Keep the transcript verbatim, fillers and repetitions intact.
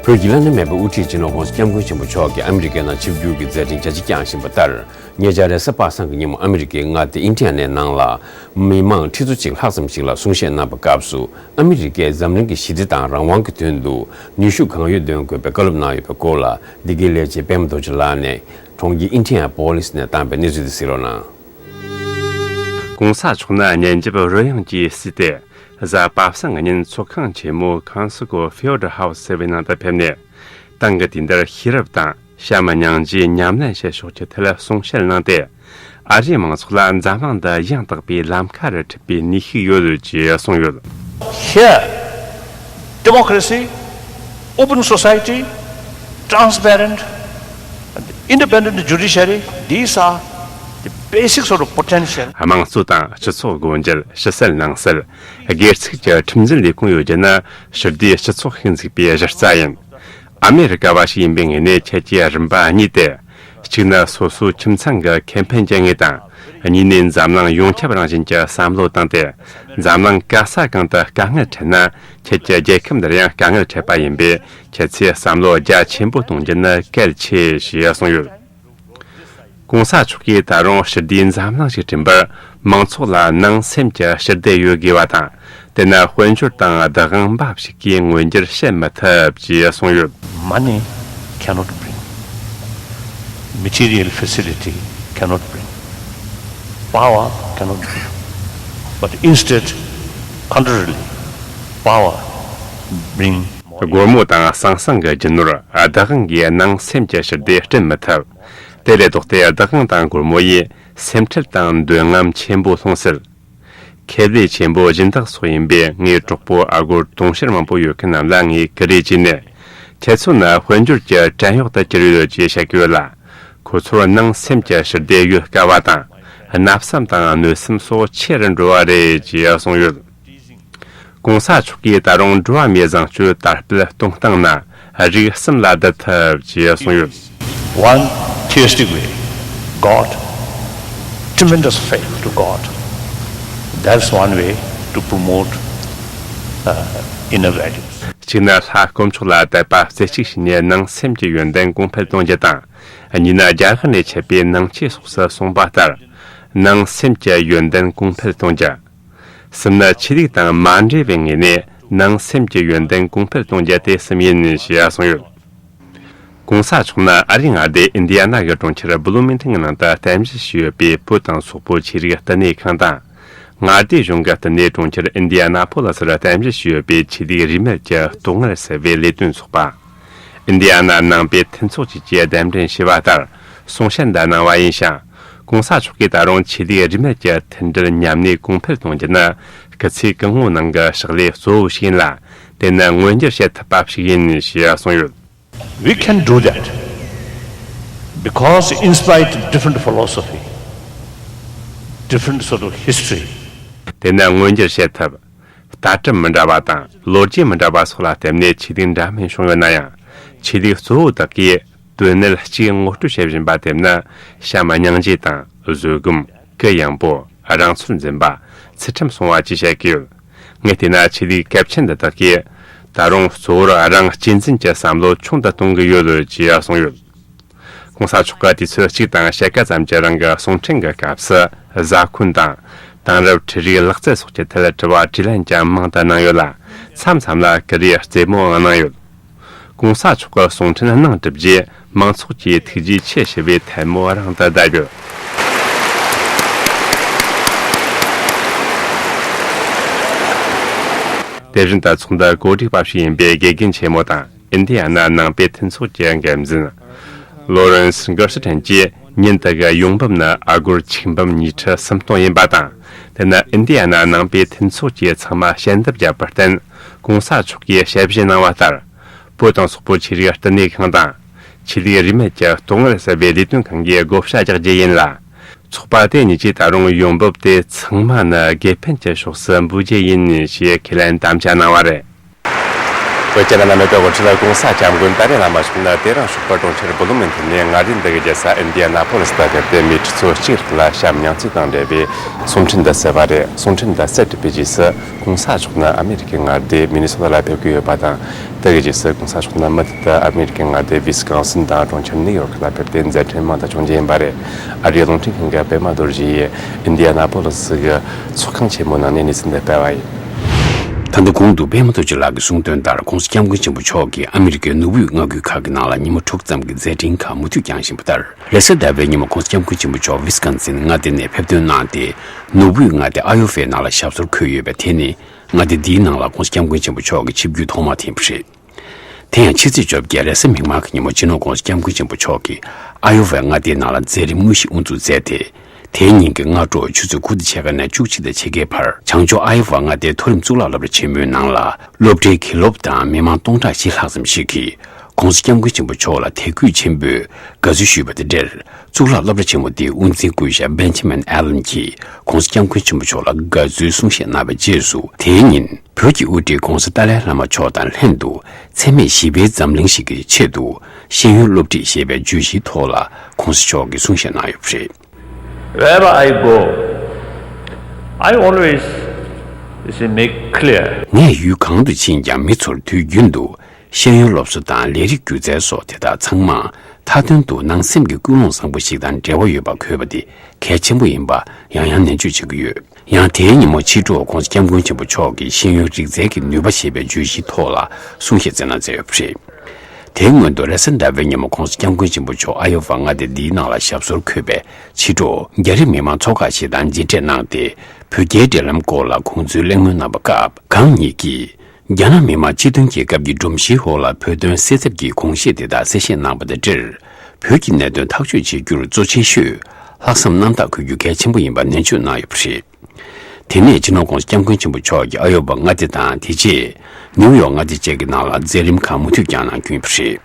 བོད་ཀྱི་བླ་ན་མེད་པའི་དབུ་ཁྲིད་སྤྱི་ནོར་༸གོང་ས་༸སྐྱབས་མགོན་ཆེན་པོ་མཆོག་གིས་ཨ་མི་རི་ཀའི་ནང་ཆིབས་བསྒྱུར་གྱི་མཛད་འཕྲིན་རྒྱ་ཆེ་བསྐྱངས་བཞིན་པ་ལྟར། ཉེ་ཆར་རེས་གཟའ་པ་སངས་ཀྱི་ཉིན་མོ་ཨ་མི་རི་ཀའི་མངའ་སྡེ་ཨིན་ཌི་ཡ་ནའི་ནང་ལ། མི་མང་ཁྲི་ཚོ་གཅིག་ལྷག་ཙམ་ཞིག་ལ་གསུང་བཤད་གནང་བའི་སྐབས་སུ། ཨ་མི་རི་ཀས་འཛམ་གླིང་གི་ཞི་བདེ་དང་རང་དབང་གི་དོན་དུ་ནུས་ཤུགས་གང་ཡོད་འདོན་དགོས་པའི་བཀའ་སློབ་གནང་ཡོད་པའི་སྐོར་ལ། འདི་གའི་ལས་བྱེད་པད་མ་རྡོ་རྗེ་ལགས་ནས་གྲོང་ཁྱེར་ཨིན་ཌི་ཡ་པོ་ལིས་ནས་བཏང་བའི་གནས་ཚུལ་དེ་གཟིགས་རོགས་གནང་། ༸གོང་ས་མཆོག་ནི་ཉིན་རྒྱབ་རོལ་དབྱངས་ཀྱིས་བསུས་ཏེ། གཟའ་པ་སངས་ཀྱི་ཉིན་ཚོགས་ཁང་ཆེན་མོ་ཁང་སི་ཀོ་ཧྥི་ཡོ་ཌར་ཧའུ་སི་ཟེར་བའི་ནང་དུ་ཕེབས་ནས། ཏང་གི་དུས་འདིར་ཤེས་རབ་དང་བྱམས་སྙིང་རྗེ་ཉམས་ལེན་བྱེད་ཕྱོགས་ཀྱི་ཐད་གསུང་བཤད་གནང་སྟེ། ཨ་རིའི་མང་ཚོགས་ལ་འཛམ་གླིང་འདི་ཡང་དག་པའི་ལམ་ཁ་རུ་ཁྲིད་པའི་ནུས་ཤུགས་ཡོད་ཅེས་གསུངས་ཡོད། Here, democracy, open society, transparent, and independent judiciary, these are the basic sort of potential. དམངས་གཙོ་དང་སྤྱི་ཚོགས་སྒོ་འབྱེད། ཕྱི་གསལ་ནང་གསལ། སྒེར་ཚུགས་ཀྱི་ཁྲིམས་འཛིན་ལས་ཁུངས་ཡོད་རྒྱུ་ནི་ཞི་བདེའི་སྤྱི་ཚོགས་ཤིག་འཛུགས་པའི་གཞི་རྩ་ཡིན། ཨ་མེ་རི་ཀ་བ་ཞིག་ཡིན་པའི་ངོས་ནས་ཁྱེད་ཀྱིས་རིམ་པ་གཉིས་ཏེ། གཅིག་ནི་སོ་སོའི་ཁྱིམ་ཚང་གི་ཁེ་ཕན་གྱི་ངོས་དང་། གཉིས་ནས་འཛམ་གླིང་ཡོངས་ཁྱབ་རང་བཞིན་གྱི་བསམ་བློ་བཏང་སྟེ། འཛམ་གླིང་ག་ས་གང་དུ་དཀའ་ངལ་འཕྲད་ན། ཁྱེད་ཀྱི་རྒྱལ་ཁབ་འདིར་ཡང་དཀའ་ངལ་འཕྲད་པ་ཡིན་པས། ཁྱེད་ཚོས་བསམ་བློ་རྒྱ་ཆེན་པོ་གཏོང་རྒྱུ་ནི་གལ་ཆེ་ཞེས་གསུངས་ཡོད། ༸གོང་ས་མཆོག་གིས་ད་རུང་ཞི་བདེའི་འཛམ་གླིང་ཞིག་བསྐྲུན་པར་མང་ཚོགས་ལ་ནང་སེམས་ཀྱི་ཞི་བདེ་ཡོད་དགོས་པ་དང་། དེ་ནི་དཔལ་འབྱོར་དང་བདག་དབང་འབའ་ཞིག་གིས་མངོན་འགྱུར་བྱེད་མི་ཐུབ་ཅེས་གསུངས་ཡོད། Money cannot bring. Material facility cannot bring. Power cannot bring. But instead, contrarily, power bring. སྒོར་མོ་དང་ཟང་ཟིང་གི་རྒྱུ་ནོར། བདག་དབང་གིས་ནང་སེམས་ཀྱི་ཞི་བདེ་བསྐྲུན་མི་ཐུབ། དེ་ལས་ལྡོག་སྟེ་བདག་དབང་དང་སྒོར་མོ་ཡིས་སེམས་ཁྲལ་དང་འདོད་རྔམ་ཆེན་པོ་སློང་སྲིད། ཁེ་ལས་ཆེན་པོ་སྦྱིན་བདག་སོགས་ཡིན་པས། ངའི་གྲོགས་པོ་ཨ་སྒོར་དུང་ཕྱུར་མང་པོ་ཡོད་མཁན་རྣམས་ལ་ངས་བཀུར་རེ་བྱས་ནས། ཁྱེད་ཚོ་ནི་དཔལ་འབྱོར་གྱི་བྲན་གཡོག་ཏུ་གྱུར་ཡོད་ཅེས་བཤད་ཀྱི་ཡོད་ལ། ཁོ་ཚོར་ནང་སེམས་ཀྱི་ཞི་བདེ་ཡོད་དཀའ་བ་དང་། བརྣབ་སེམས་དང་གནོད་སེམས་སོགས་ཆེ་རུ་འགྲོ་བ་རེད་ཅེས་གསུངས་ཡོད། ༸གོང་ས་མཆོག་གིས་ད་རུང་འགྲོ་བ་མིའི་བཟང་སྤྱོད་དར་སྤེལ་གཏོང་སྟངས་ནི་རིགས་གསུམ་ལ་བསྡུ་ཐུབ་ཅེས་གསུངས་ཡོད། One theistic way, God, tremendous faith to God. That's one way to promote uh, inner values. གཅིག་ནི་ལྷ་དཀོན་མཆོག་ལ་དད་པ་རྩེ་གཅིག་བྱས་ནས་ནང་སེམས་ཀྱི་ཡོན་ཏན་གོང་འཕེལ་གཏོང་རྒྱུ་དང་། གཉིས་ནི་རྒྱ་གར་ནས་མཆེད་པའི་ནང་ཆོས་སོགས་སུ་གསུངས་པ་ལྟར། ནང་སེམས་ཀྱི་ཡོན་ཏན་གོང་འཕེལ་གཏོང་རྒྱུ། གསུམ་ནི་ཆོས་ལུགས་དང་མ་འབྲེལ་བའི་ངོས་ནས་ནང་སེམས་ཀྱི་ཡོན་ཏན་གོང་འཕེལ་གཏོང་རྒྱུ་དེ་གསུམ་ཡིན་ཞེས་གསུངས་ཡོད། ༸གོང་ས་མཆོག་ནི་ཨ་རིའི་མངའ་སྡེ་ཨིན་ཌི་ཡ་ན་གི་གྲོང་ཁྱེར་བྷུ་ལུ་མིང་ཊོན་གྱི་ནང་དུ་རྟེན་གཞི་བྱས་ཡོད་པའི་བོད་དང་སོག་པོའི་ཆོས་ལུགས་བསྟི་གནས་ཁང་དང་། མངའ་སྡེ་གཞུང་གི་བསྟི་གནས་གྲོང་ཁྱེར་ཨིན་ཌི་ཡ་ན་ཕོ་ལི་སིར་རྟེན་གཞི་བྱས་ཡོད་པའི་ཆོས་ལུགས་རིས་མེད་ཀྱི་རྟོག་ངར་སེལ་བའི་ལས་དོན་ཚོགས་པ། ཨིན་ཌི་ཡ་ན་ནང་པའི་མཐུན་ཚོགས་བཅས་ཀྱིས་གདན་འདྲེན་བྱས་པ་ལྟར་གསུང་བཤད་འདི་གནང་བ་ཡིན་ཞིང་། ༸གོང་ས་མཆོག་གིས་ད་རུང་ཆོས་ལུགས་རིས་མེད་ཀྱི་མཐུན་སྒྲིལ་མཉམ་གནས་གོང་འཕེལ་གཏོང་རྒྱུ་ནི་སྐུ་ཚེ་གང་བོའི་ནང་གི་ཕྱག་ལས་གཙོ་བོ་ཞིག་ཡིན་ལ། དེ་ནི་མངོན་འགྱུར་བྱེད་ཐུབ་པ་ཞིག་ཡིན་ཞེས་གསུངས་ཡོད། We can do that because in spite of different philosophy, different sort of history, དེ་ནི་མངོན་འགྱུར་བྱེད་ཐུབ། ལྟ་གྲུབ་མི་འདྲ་བ་དང་ལོ་རྒྱུས་མི་འདྲ་བ་སོགས་ལ་བརྟེན་ནས་ཆོས་ལུགས་འདྲ་མིན་བྱུང་ཡོད་ན་ཡང་། ཆོས་ལུགས་གཙོ་བོ་དག་གིས་དོན་གནད་གཅིག་ངོ་སྤྲོད་བྱེད་བཞིན་པ་དེ་ནི་བྱམས་སྙིང་རྗེ་དང་བཟོད་སྒོམ། གུ་ཡངས་པོ། རང་ཚོད་འཛིན་པ། ཚུལ་ཁྲིམས་སྲུང་བ་བཅས་བཤད་ཀྱི་ཡོད། ངས་བལྟས་ན་ཆོས་ལུགས་གལ་ཆེན་འདི་དག་གིས་ད་རུང་གཙོ་བོར་རང་གཅེས་འཛིན་གྱི་བསམ་བློ་ཆུང་དུ་གཏོང་གི་ཡོད་ཅེས་གསུངས་ཡོད། ༸གོང་ས་མཆོག་གིས་དུས་ཚོད་གཅིག་དང་ཕྱེད་ཀ་ཙམ་གྱི་རིང་གི་གསུང་འཕྲིན་གྱི་སྐབས་སུ་བཟའ་འཁོན་དང་། དེང་རབས་འཕྲུལ་རིག་ལག་རྩལ་སོགས་ཀྱི་ཐད་དྲི་བ་དྲིས་ལན་ཀྱང་མང་དུ་གནང་ཡོད་ལ། མཚམས་མཚམས་ལ་བཀུར་རེས་རྩེད་མོའང་གནང་ཡོད། ༸གོང་ས་མཆོག་གི་གསུང་འཕྲིན་གནང་གྲུབ་རྗེས་མང་ཚོགས་ཀྱིས་ཐུགས་རྗེ་ཆེ་ཞུ་བའི་ཐལ་མོ་རིང་དུ་བརྡབས་ཡོད། དེ་བཞིན་དུ་ཚོགས་འདུ་གོ་སྒྲིག་པ་ཞིག་ཡིན་པའི་དགེ་རྒན་ཆེན་མོ་དང་། ཨིན་ཌི་ཡ་ན་ནང་པའི་མཐུན་ཚོགས་ཀྱི་འགན་འཛིན། ལོ་རེན་སི་གྷར་སི་ཊན་གྱིས་ཉིན་དེ་གའི་ཡོང་འབབ་ནི་ཨ་སྒོར་ཆིག་འབུམ་ཉིས་ཁྲི་སུམ་སྟོང་ཡིན་པ་དང་། དེ་ནི་ཨིན་ཌི་ཡ་ན་ནང་པའི་མཐུན་ཚོགས་ཀྱིས་ཚང་མ་ཞལ་འདེབས་བརྒྱབ་པར་བརྟེན། ༸གོང་ས་མཆོག་གིས་ཞལ་བཞེས་གནང་བ་ལྟར། བོད་དང་སོག་པོའི་ཆོས་ལུགས་བསྟི་གནས་ཁང་དང་། ཆོས་ལུགས་རིས་མེད་ཀྱི་རྟོག་ངར་སེལ་བའི་ལས་དོན་ཁང་གིས་བགོ་བཤའ་རྒྱག་རྒྱུ་ཡིན་ལ། ཚོགས་པ་དེ་གཉིས་ཀྱིས་ད་རུང་ཡོང་འབབ་དེ་ཚང་མ་ནི་དགེ་ཕན་གྱི་ཕྱོགས་སུ་འབུལ་རྒྱུ་ཡིན་ཞེས་ཁས་ལེན་དམ་བཅའ་གནང་བ་རེད། བོད་རྒྱ་ནག་མི་འབོར་གོ་ཁྲི་ལ་གོང་ས་སྐྱབས་མགོན་ཏཱ་ལའི་བླ་མ་བཞུགས་གནས་དེ་རང་བཞུགས་པ་གྲོང་ཁྱེར་བུ་ལུ་མིན་ཐོན་ནས་མངའ་རིས་འདི་གའི་རྒྱལ་ས་ཨིན་ཌི་ཡ་ན་པོ་ལི་སི་ལ་ཕེབས་ཏེ་མི་ཁྲི་ཚོ་གཅིག་ལ་བྱམས་སྙིང་བརྩེ་དང་འབྲེལ་བའི་གསུང་འཕྲིན་འདི་གསན་པ་རེད། གསུང་འཕྲིན་འདི་གསན་པའི་རྗེས་སུ་གོང་ས་མཆོག་ནི་ཨ་མི་རི་ཀའི་མངའ་སྡེ་མི་ནི་སོ་ཊ་ལ་ཕེབས་ཀྱི་ཡོད་པ་དང་། དེ་གའི་རྗེས་སུ་གོང་ས་མཆོག་ནི་མུ་མཐུད་དུ་ཨ་མི་རི་ཀའི་མངའ་སྡེ་ཝི་སི་ཀོན་སིན་དང་གྲོང་ཁྱེར་ནིའུ་ཡོར་ཁ་ལ་ཕེབས་ཏེ་མཛད་འཕྲིན་མང་དུ་བྱུང་རྒྱུ་ཡིན་པ་རེད། ཨ་རིའི་རླུང་འཕྲིན་ཁང་གི་པད་མ་རྡོ་རྗེ་ཡིས་ཨིན་ཌི་ཡ་ན་པོ་ལི་སི་གི་ཚོགས་ཁང་ཆེན་མོའི་ནང་ནས་གནས་ཚུལ་འདི་སྤེལ་བ་ཡིན། ད་ལྟ་གོང་དུ་པད་མ་རྡོ་རྗེ་ལགས་ཀྱིས་གསུངས་དོན་ལྟར། ༸གོང་ས་༸སྐྱབས་མགོན་ཆེན་པོ་མཆོག་གིས་ཨ་མི་རི་ཀའི་ནོར་བུའི་མངའ་ཁུལ་ཁག་གི་ནང་ལ་ཉིན་མོ་དྲུག་ཙམ་གྱི་མཛད་འཕྲིན་ཁག་མུ་མཐུད་བསྐྱངས་བཞིན་པ་ལྟར། རེས་གཟའ་ཟླ་བའི་ཉིན་མོ་༸གོང་ས་༸སྐྱབས་མགོན་ཆེན་པོ་མཆོག་ཝི་སི་ཀོན་སིན་མངའ་སྡེ་ནས་ཕེབས་ཐོན་གནང་སྟེ། ནོར་བུའི་མངའ་སྡེ་ཨ་ཡོ་ཝའི་ནང་ལ་ཞབས་སོར་འཁོད་ཡོད་པ་དེ་ནི་མངའ་སྡེ་འདིའི་ནང་ལ་༸གོང་ས་༸སྐྱབས་མགོན་ཆེན་པོ་མཆོག་གི་ཆིབས་བསྒྱུར་ཐོག་མ་དེ་ཡིན་པ་རེད། དེ་ཡང་ཕྱི་ཚེས་བཅོ་བརྒྱད་རེས་གཟའ་མིག་དམར་གྱི་ཉིན་མོ་སྤྱི་ནོར་༸གོང་ས་༸སྐྱབས་མགོན་ཆེན་པོ་མཆོག་གིས་ཨ་ཡོ་ཝའི་མངའ་སྡེའི་ནང་ལ་མཛད་རིམ་དངོས་གཞི་དབུ་འཛུགས་མཛད་དེ། དེའི་ཉིན་གྱི་སྔ་དྲོ་ཆུ་ཚོད་དགུ་དང་ཕྱེད་ཀ་ནས་བཅུ་གཅིག་དང་ཕྱེད་ཀའི་བར་བྱང་ཕྱོགས་ཨ་ཡོ་ཝ་མངའ་སྡེའི་མཐོ་རིམ་གཙུག་ལག་སློབ་གྲྭ་ཆེན་མོའི་ནང་ལ་སློབ་གྲྭའི་དགེ་སློབ་དང་མི་མང་སྟོང་ཕྲག་བཞི་ལྷག་ཙམ་ཞིག་གིས་༸གོང་ས་༸སྐྱབས་མགོན་ཆེན་པོ་མཆོག་ལ་དད་གུས་ཆེན་པོས་དགའ་བསུ་ཞུས་པ་དང་འབྲེལ། གཙུག་ལག་སློབ་གྲྭ་ཆེན་མོ་དེའི་དབུ་འཛིན་སྐུ་ཞབས་བེན་ཇི་མིན་ཨེ་ལན་གྱིས་༸གོང་ས་༸སྐྱབས་མགོན་ཆེན་པོ་མཆོག་ལ་དགའ་བསུའི་གསུང་བཤད་གནང་བའི་རྗེས་སུ། དེའི་ཉིན། བོད་ཀྱི་དབུ་ཁྲིད་༸གོང་ས་ཏཱ་ལའི་བླ་མ་མཆོག་དང་ལྷན་དུ། འཚེ་མེད་ཞི་བའི་འཛམ་གླིང་ཞིག་གི་ཆེད་དུ། ཤེས་ཡོན་སློབ་ཁྲིད་ཞེས་པའི་བརྗོད་གཞིའི་ཐོག་ལ་༸གོང་ས་མཆོག་གིས་གསུང་བཤད་གནང་ཡོད་པ་རེད། Wherever I go, I always, you see, make clear. ངས་ཡུལ་གང་དུ་ཕྱིན་ཀྱང་མི་ཚོར་དུས་རྒྱུན་དུ་ཤེས་ཡོན་སློབ་གསོ་དང་ལས་རིགས་སྒྱུ་རྩལ་སོགས་དེ་དག་ཚང་མ་མཐའ་དོན་དུ་ནང་སེམས་ཀྱི་ཀུན་སློང་བཟང་པོ་ཞིག་དང་འབྲེལ་བ་ཡོད་པ་དགོས་པ་དེ་གལ་ཆེན་པོ་ཡིན་པ་ཡང་ཡང་ནན་བརྗོད་བྱེད་ཀྱི་ཡོད། ཡང་དེའི་ཉིན་མོ་ཕྱི་དྲོ་༸གོང་ས་༸སྐྱབས་མགོན་ཆེན་པོ་མཆོག་གིས་ཤེས་ཡོན་རིག་རྩལ་གྱི་ནུས་པ་ཞེས་པའི་བརྗོད་གཞིའི་ཐོག་ལ་གསུང་བཤད་སྩལ་གནང་མཛད་ཡོད་པ་རེད། དེའི་སྔོན་དུ་རེས་གཟའ་ཟླ་བའི་ཉིན་མོ་༸གོང་ས་༸སྐྱབས་མགོན་ཆེན་པོ་མཆོག་ཨ་ཡོ་ཝ་མངའ་སྡེ་འདིའི་ནང་ལ་ཞབས་སོར་འཁོད་པའི་ཕྱི་དྲོ་རྒྱ་རིགས་མི་མང་ཚོགས་ཁག་ཞིག་དང་མཇལ་འཕྲད་གནང་སྟེ། བོད་རྒྱའི་འབྲེལ་ལམ་སྐོར་ལ་དགོངས་ཚུལ་གླེང་མོལ་གནང་བ་སྐབས། གང་ཉིད་ཀྱིས། རྒྱ་ནག་མི་དམངས་སྤྱི་མཐུན་རྒྱལ་ཁབ་ཀྱི་སྒྲོམ་གཞིའི་འོག་ལ་བོད་དོན་སེལ་ཐབས་ཀྱི་དགོངས་བཞེད་དེ་དག་གསལ་བཤད་གནང་བ་དང་འབྲེལ། བོད་ཀྱི་གནད་དོན་ཐག་གཅོད་བྱེད་རྒྱུར་གཙོ་ཆེ་ཤོས་ལྷག་བསམ་རྣམ་དག་དགོས་རྒྱུ་གལ་ཆེན་པོ་ཡིན་པ་ནན་བརྗོད་གནང་ཡོད་པ་རེད། དེ་ནས་སྤྱི་ནོར་༸གོང་ས་༸སྐྱབས་མགོན་ཆེན་པོ་མཆོག་གིས་ཨ་ཡོ་པ་མངའ་སྡེ་དང་། དེ་རྗེས་ནིའུ་ཡོག་མངའ་སྡེ་བཅས་ཀྱི་ནང་ལ་མཛད་རིམ་ཁག་མུ་མཐུད་བསྐྱངས་གནང་རྒྱུ་ཡིན་པ་རེད།